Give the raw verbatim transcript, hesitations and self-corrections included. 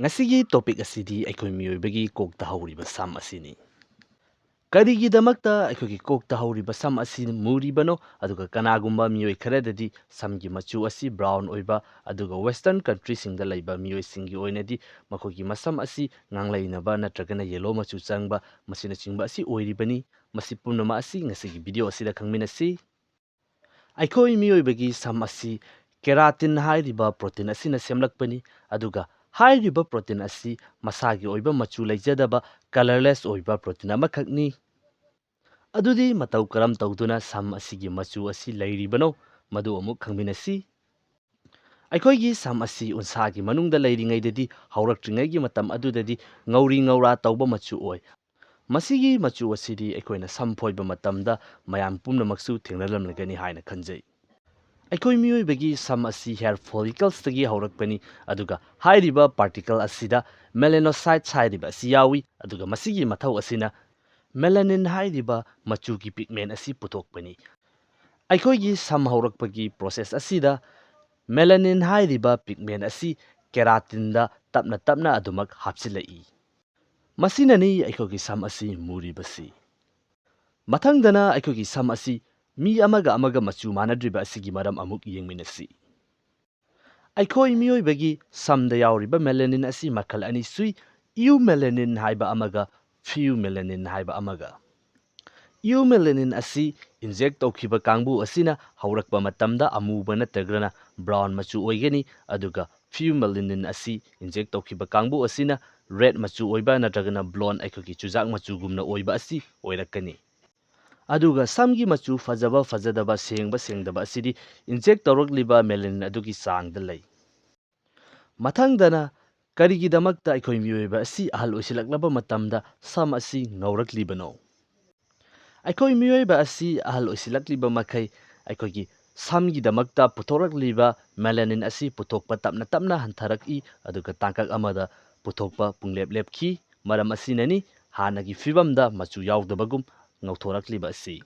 ꯉꯁꯤꯒꯤ topic ꯑꯁꯤꯗꯤ ꯑꯩꯈꯣꯏ ꯃꯤꯑꯣꯏꯕꯒꯤ ꯀꯣꯛꯇ ꯍꯧꯔꯤꯕ ꯁꯝ ꯑꯁꯤꯅꯤ꯫ ꯀꯔꯤꯒꯤꯗꯃꯛꯇ ꯑꯩꯈꯣꯏꯒꯤ ꯀꯣꯛꯇ ꯍꯧꯔꯤꯕ ꯁꯝ ꯑꯁꯤ ꯃꯨꯔꯤꯕꯅꯣ? ꯑꯗꯨꯒ ꯀꯅꯥꯒꯨꯝꯕ ꯃꯤꯑꯣꯏ ꯈꯔꯗꯗꯤ ꯁꯝꯒꯤ ꯃꯆꯨ ꯑꯁꯤ brown ꯑꯣꯏꯕ, ꯑꯗꯨꯒ western countryꯁꯤꯡꯗ ꯂꯩꯕ ꯃꯤꯑꯣꯏꯁꯤꯡꯒꯤ ꯑꯣꯏꯅꯗꯤ ꯃꯈꯣꯏꯒꯤ ꯃꯁꯝ ꯑꯁꯤ ꯉꯥꯡꯂꯩꯅꯕ ꯅꯠꯇ꯭ꯔꯒꯅ yellow ꯃꯆꯨ ꯆꯪꯕ, ꯃꯁꯤꯅꯆꯤꯡꯕ ꯑꯁꯤ ꯑꯣꯏꯔꯤꯕꯅꯤ꯫ ꯃꯁꯤ ꯄꯨꯝꯅꯃꯛ ꯑꯁꯤ ꯉꯁꯤꯒꯤ video ꯑꯁꯤꯗ ꯈꯪꯃꯤꯟꯅꯁꯤ꯫ ꯑꯩꯈꯣꯏ ꯃꯤꯑꯣꯏꯕꯒꯤ ꯁꯝ ꯑꯁꯤ keratin ꯍꯥꯏꯔꯤꯕ protein ꯑꯁꯤꯅ ꯁꯦꯝꯂꯛꯄꯅꯤ, ꯑꯗꯨꯒ ꯍꯥꯏꯔꯤꯕ protein ꯑꯁꯤ ꯃꯁꯥꯒꯤ ꯑꯣꯏꯕ ꯃꯆꯨ ꯂꯩꯖꯗꯕ, colourless ꯑꯣꯏꯕ protein ꯑꯃꯈꯛꯅꯤ꯫ ꯑꯗꯨꯗꯤ ꯃꯇꯧ ꯀꯔꯝ ꯇꯧꯗꯨꯅ ꯁꯝ ꯑꯁꯤꯒꯤ ꯃꯆꯨ ꯑꯁꯤ ꯂꯩꯔꯤꯕꯅꯣ, ꯃꯗꯨ ꯑꯃꯨꯛ ꯈꯪꯃꯤꯟꯅꯁꯤ꯫ ꯑꯩꯈꯣꯏꯒꯤ ꯁꯝ ꯑꯁꯤ ꯎꯟꯁꯥꯒꯤ ꯃꯅꯨꯡꯗ ꯂꯩꯔꯤꯉꯩꯗꯗꯤ, ꯍꯧꯔꯛꯇ꯭ꯔꯤꯉꯩꯒꯤ ꯃꯇꯝ ꯑꯗꯨꯗꯗꯤ ꯉꯧꯔꯤ ꯉꯧꯔꯥ ꯇꯧꯕ ꯃꯆꯨ ꯑꯣꯏ꯫ ꯃꯁꯤꯒꯤ ꯃꯆꯨ ꯑꯁꯤꯗꯤ ꯑꯩꯈꯣꯏꯅ ꯁꯝ ꯐꯣꯏꯕ ꯃꯇꯝꯗ ꯃꯌꯥꯝ ꯄꯨꯝꯅꯃꯛꯁꯨ ꯊꯦꯡꯅꯔꯝꯂꯒꯅꯤ ꯍꯥꯏꯅ ꯈꯟꯖꯩ꯫ ꯑꯩꯈꯣꯏ ꯃꯤꯑꯣꯏꯕꯒꯤ ꯁꯝ ꯑꯁꯤ hair folliclesꯇꯒꯤ ꯍꯧꯔꯛꯄꯅꯤ, ꯑꯗꯨꯒ ꯍꯥꯏꯔꯤꯕ particle ꯑꯁꯤꯗ melanocytes ꯍꯥꯏꯔꯤꯕ ꯑꯁꯤ ꯌꯥꯎꯏ, ꯑꯗꯨꯒ ꯃꯁꯤꯒꯤ ꯃꯊꯧ ꯑꯁꯤꯅ melanin ꯍꯥꯏꯔꯤꯕ ꯃꯆꯨꯒꯤ pigment ꯑꯁꯤ ꯄꯨꯊꯣꯛꯄꯅꯤ꯫ ꯑꯩꯈꯣꯏꯒꯤ ꯁꯝ ꯍꯧꯔꯛꯄꯒꯤ process ꯑꯁꯤꯗ melanin ꯍꯥꯏꯔꯤꯕ pigment ꯑꯁꯤ keratinꯗ ꯇꯞꯅ ꯇꯞꯅ ꯑꯗꯨꯃꯛ ꯍꯥꯞꯆꯤꯜꯂꯛꯏ꯫ ꯃꯁꯤꯅꯅꯤ ꯑꯩꯈꯣꯏꯒꯤ ꯁꯝ ꯑꯁꯤ ꯃꯨꯔꯤꯕꯁꯤ꯫ ꯃꯊꯪꯗꯅ ꯑꯩꯈꯣꯏꯒꯤ ꯁꯝ ꯑꯁꯤ ꯃꯤ ꯑꯃꯒ ꯑꯃꯒ ꯃꯆꯨ ꯃꯥꯟꯅꯗ꯭ꯔꯤꯕ ꯑꯁꯤꯒꯤ ꯃꯔꯝ ꯑꯃꯨꯛ ꯌꯦꯡꯃꯤꯟꯅꯁꯤ꯫ ꯑꯩꯈꯣꯏ ꯃꯤꯑꯣꯏꯕꯒꯤ ꯁꯝꯗ ꯌꯥꯎꯔꯤꯕ melanin ꯑꯁꯤ ꯃꯈꯜ ꯑꯅꯤ ꯁꯨꯏ, eumelanin ꯍꯥꯏꯕ ꯑꯃꯒ pheomelanin ꯍꯥꯏꯕ ꯑꯃꯒ꯫ Eumelanin ꯑꯁꯤ inject ꯇꯧꯈꯤꯕ ꯀꯥꯡꯕꯨ ꯑꯁꯤꯅ ꯍꯧꯔꯛꯄ ꯃꯇꯝꯗ ꯑꯃꯨꯕ ꯅꯠꯇ꯭ꯔꯒꯅ brown ꯃꯆꯨ ꯑꯣꯏꯒꯅꯤ, ꯑꯗꯨꯒ pheomelanin ꯑꯁꯤ inject ꯇꯧꯈꯤꯕ ꯀꯥꯡꯕꯨ ꯑꯁꯤꯅ red ꯃꯆꯨ ꯑꯣꯏꯕ ꯅꯠꯇ꯭ꯔꯒꯅ blonde, ꯑꯩꯈꯣꯏꯒꯤ ꯆꯨꯖꯥꯛ ꯃꯆꯨꯒꯨꯝꯅ ꯑꯣꯏꯕ ꯑꯁꯤ ꯑꯣꯏꯔꯛꯀꯅꯤ꯫ ꯑꯗꯨꯒ ꯁꯝꯒꯤ ꯃꯆꯨ ꯐꯖꯕ ꯐꯖꯗꯕ, ꯁꯦꯡꯕ ꯁꯦꯡꯗꯕ ꯑꯁꯤꯗꯤ inject ꯇꯧꯔꯛꯂꯤꯕ melanin ꯑꯗꯨꯒꯤ ꯆꯥꯡꯗ ꯂꯩ꯫ ꯃꯊꯪꯗꯅ ꯀꯔꯤꯒꯤꯗꯃꯛꯇ ꯑꯩꯈꯣꯏ ꯃꯤꯑꯣꯏꯕ ꯑꯁꯤ ꯑꯍꯜ ꯑꯣꯏꯁꯤꯜꯂꯛꯂꯕ ꯃꯇꯝꯗ ꯁꯝ ꯑꯁꯤ ꯉꯧꯔꯛꯂꯤꯕꯅꯣ? ꯑꯩꯈꯣꯏ ꯃꯤꯑꯣꯏꯕ ꯑꯁꯤ ꯑꯍꯜ ꯑꯣꯏꯁꯤꯜꯂꯛꯂꯤꯕ ꯃꯈꯩ ꯑꯩꯈꯣꯏꯒꯤ ꯁꯝꯒꯤꯗꯃꯛꯇ ꯄꯨꯊꯣꯔꯛꯂꯤꯕ melanin ꯑꯁꯤ ꯄꯨꯊꯣꯛꯄ ꯇꯞꯅ ꯇꯞꯅ ꯍꯟꯊꯔꯛꯏ, ꯑꯗꯨꯒ ꯇꯥꯡꯀꯛ ꯑꯃꯗ ꯄꯨꯊꯣꯛꯄ ꯄꯨꯡꯂꯦꯞ ꯂꯦꯞꯈꯤ꯫ ꯃꯔꯝ ꯑꯁꯤꯅꯅꯤ ꯍꯥꯟꯅꯒꯤ ꯐꯤꯕꯝꯗ ꯃꯆꯨ ꯌꯥꯎꯗꯕꯒꯨꯝ ꯉꯧꯊꯣꯔꯛꯂꯤꯕ ꯑꯁꯤ꯫